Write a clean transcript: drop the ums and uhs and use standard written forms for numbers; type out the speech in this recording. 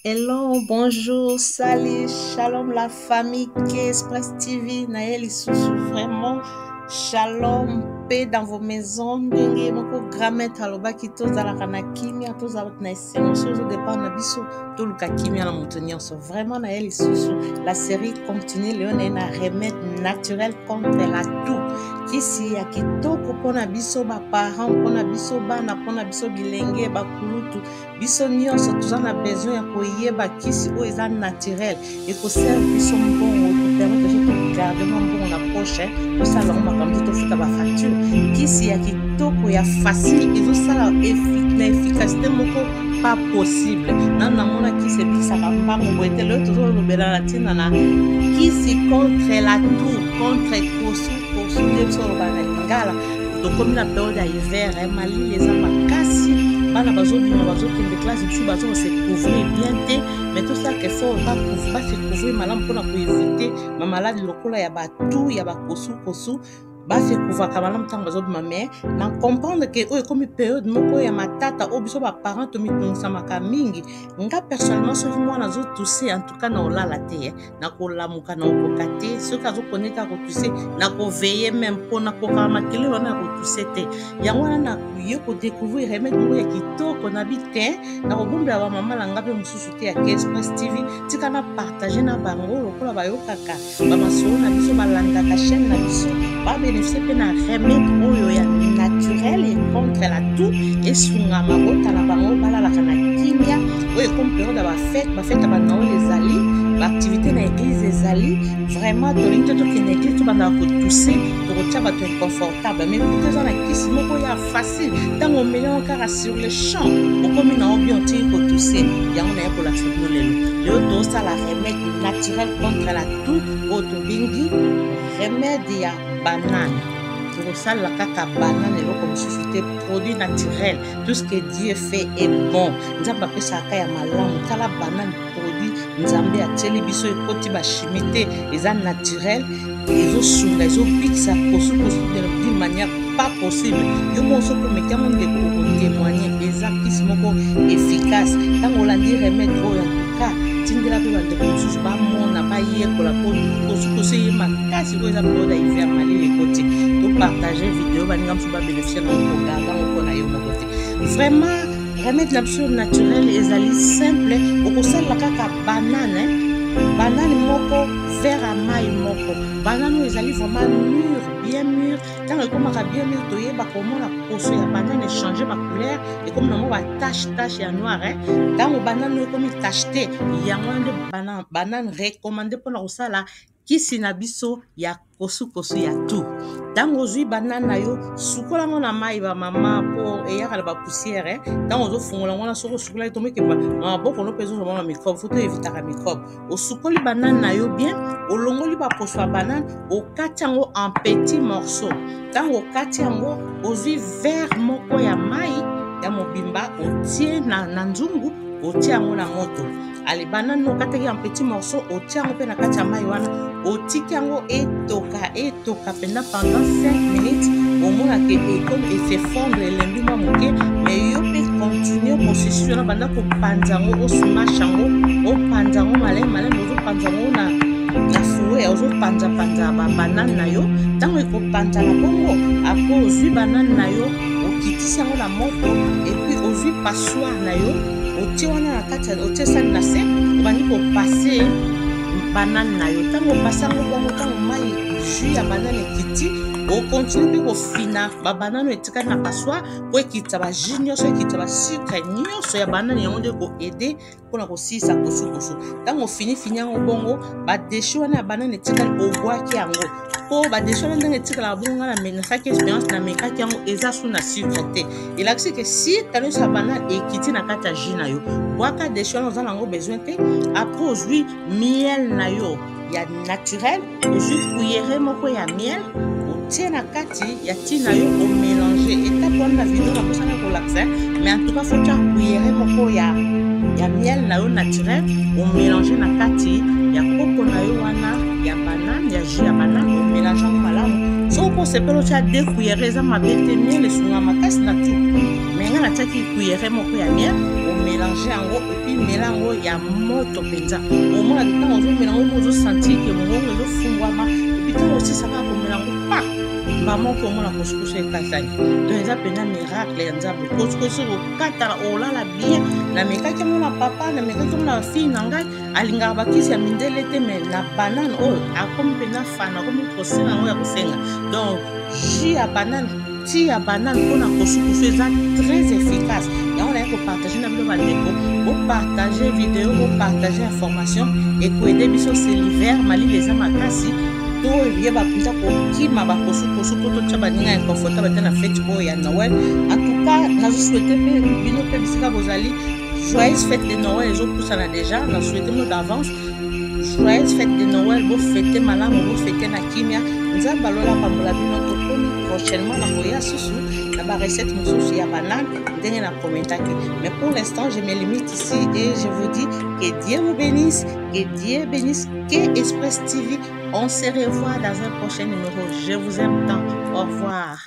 Hello, bonjour, salut, shalom la famille K-Express TV, naye lisusu vraiment shalom paix dans vos maisons ndenge moko grand maître alobaki tozalaka na kimia tozalaka na esengo soki ozodépendre na biso toluka kimia na moto nyonso vraiment naye lisusu la série continue leo naye na remède naturel contre la toux kisi ya kitoko mpona biso baparent mpona biso bana mpona biso bilenge bakulutu Biso nyonso toza na besoin ya koyeba kisi oyo eza naturel ekoserve biso mbongo kopermettre biso togarde mwa mbongo na poche tosala yango makambo te tofuta bafacture. Kisi ya kitoko ya facile ezosala na efficacité moko pas possible. Nanu namona kisi ebikisaka mbango boye te. Lelo tozolobela na ntina na kisi contre la toux, contre kosu kosu nde biso olobaka na lingala. Tokomi na periode ya hiver, eh, malili eza makasi, bana bazobima bazokende classe, biso bazo se couvrir bien te, mais tosalaka effort ba se couvrir malamu mpona koevite bamaladi lokola ya batu ya bakosukosu. Base couvraka malamu ntango bazobima, mais na comprendre ke oyo ekomi periode moko ya matata oyo biso baparent tomitungisamaka mingi. Nga personnellement soki mwana azotuse, en tout cas na olala te, eh. Nakolamuka na okoka te, soki azokone kaka kotuse nakoveye meme mpo nakokaka makelele wana ya kotuse te. Yango wana naye kodécouvrir remède moko ya kitoko na bi te nakobombela bamama na nga mpe mosusu te ya K-Express TV, tika na partage na bango lokola bayokaka bamasolo na biso, balandaka chaîne na biso, babénéficie mpe na remède oyo ya naturel et contre la toux, esunga mabota na bango balalaka na kimia. Oyo ekomi periode ya bafete, bafete ya banoel ezali, baactivité na église ezali, vraiment tolingi te tokende église tobandaka kotuse, tokotia bato inconfortable. Mais kutu eza na kisi moko ya facile, ntango omeli yango kaka sur le champ okomi na yo bien, otiki kotuse. Yango naye kolakisa bino lelo. Lelo tozosala remède naturel contre la toux oyo tobengi remède ya banane. Tokosalela kaka banane, eloko mosusu te, produit naturel. Tout ce que Dieu fait est bon. Nzambe apesaka ya malamu. Tala banane, produit Nzambe atieli biso, ekoti bachimie te, eza naturel, ezosunga, ezobikisa kosukosu d'une manière pas possible. Yo moko soki omeki yango ndeko okotémoigne, eza kisi moko efficace. Ntango olandi remède oyo, en tout cas tindela mpe bandeko mosusu bamona, bayekola, mpo kosukosu eye makasi. Oyo eza periode ya hiver, malili ekoti, topartage video baninga mosusu babénéficie na kogarde yango mpona yo moko te. Vraiment remède na biso naturel ezali simple, okosalela kaka banane, banane moko, verre ya mai moko. Banane oyo ezali vraiment mûr, bien mûr. Ntango ekomaka bien mûr, toyeba komona poso ya banane echange bacouleur, ekomi nango batache tache ya noir. Ntango banane oyo ekomi tache te, yango wana nde banane recommande mpona kosala kisi na biso ya kosukosu ya toux. Ntango ozwi banane na yo, sukola yango na mai bamama, mpo eyaka na bapoussière. Ntango ozofungola yango wana, soki osukolaki tomeke maboko no mpe ezozoma ba microbe, fo toevitaka microbe. Osukoli banane na yo bien, olongoli baposo ya banane, okati yango en petit morceau. Ntango okati yango, ozwi verre moko ya mai ya mobimba, otie na nzungu, otie yango na moto. Ale banane okataki en petit morceau, otie yango mpe na kati ya mai wana, otiki yango etoka etoka mpenza pendant 5 minutes. Omonaka ekomi ese fondre, elembi mwa moke, mais yo mpe continue processus wana, banda kopanza yango, osmash yango, opanza yango maleme maleme, ozopanza yango na fouet, ozopanzapanza babanane na yo. Ntango ekopanzana bongo, apres ozwi banane na yo, okitisi yango na moto, epuis ozwi passoire na yo, otie wana na kati, otie sani na se, obandi kopase banane na yo. Ntango opase yango bongo, ntango mai jus ya banane ekiti, okontinue mpe kofina babanane oyo etikali na passoire mpo ekitisa bajus nyonso, ekitisa basucre nyonso ya banane. Yango nde ekoaide mpona kosilisa kosukosu. Ntango ofinifini yango bongo, badeshe wana ya banane etikali, obwaki yango, mpo badeshe wana ndenge etikalaka bongo, nga nasalaki expérience, namekaki yango, eza su na sucre te. Elakisi ke sucre nyonso ya banane ekiti na kati ya jus na yo. Bwaka deshe wana, oza nango besoin te. Après ozwi miel na yo ya naturel, ozwi cuillere moko ya miel, otie na kati ya ti na yo, omélange. Etape wana na video nakosana kolakisa, mais en tout cas faut tia cuillere moko ya miel na yo naturel, omélange na kati ya kopo na yo wana ya banane, ya jus ya banane, omélange yango malamu. Soki okosepela otia 2 cuillere, eza mabe te, miel esunga makasi na toux, mais nga natiaki cuillere moko ya miel. Mélange yango et puis mela yango ya moto mpenza. Omonaka ntango ozomela yango, ozosentir ke mongongo ezofungwama. Et puis ntango osisaka komela yango, pa mbala moko omona kosukosu ekatani. Donc eza mpenza miracle ya Nzambe. Kosukosu ekokatana, olala bien. Namekaki yango na papa, namekaki yango na fille na ngai. Alingaka bakisi ya mindele te, mais na banane oyo akomi mpenza fana, akomi kosenga yango ya kosenga. Donc jus ya banane, ti ya banane mpona kosukosu eza très efficace. Yango naye kopartage na bino bandeko. Bopartage video, bopartage information, ekoaider biso. C'est l'hiver, malili eza makasi, toyeba mpenza kokima bakosukosu mpo totya baninga inconfortable te na fête oyo ya Noël. En tout cas, nazosouhaiter mpe bino mpe bisika bozali joyeuse fête de Noël. Ezopusana déjà, na souhaite bino d'avance joyeuse fête de Noël. Bofêter malamu, bofêter na kimia. Nzambe alola pambola bino. Tokomi prochainement na koya susu na barecette mosusu ya banane ndenge na prometaki, mais pour l'instant je me limite ici et je vous dis que Dieu vous bénisse, que Dieu bénisse que Express TV. On se revoit dans un prochain numéro. Je vous aime tant. Au revoir.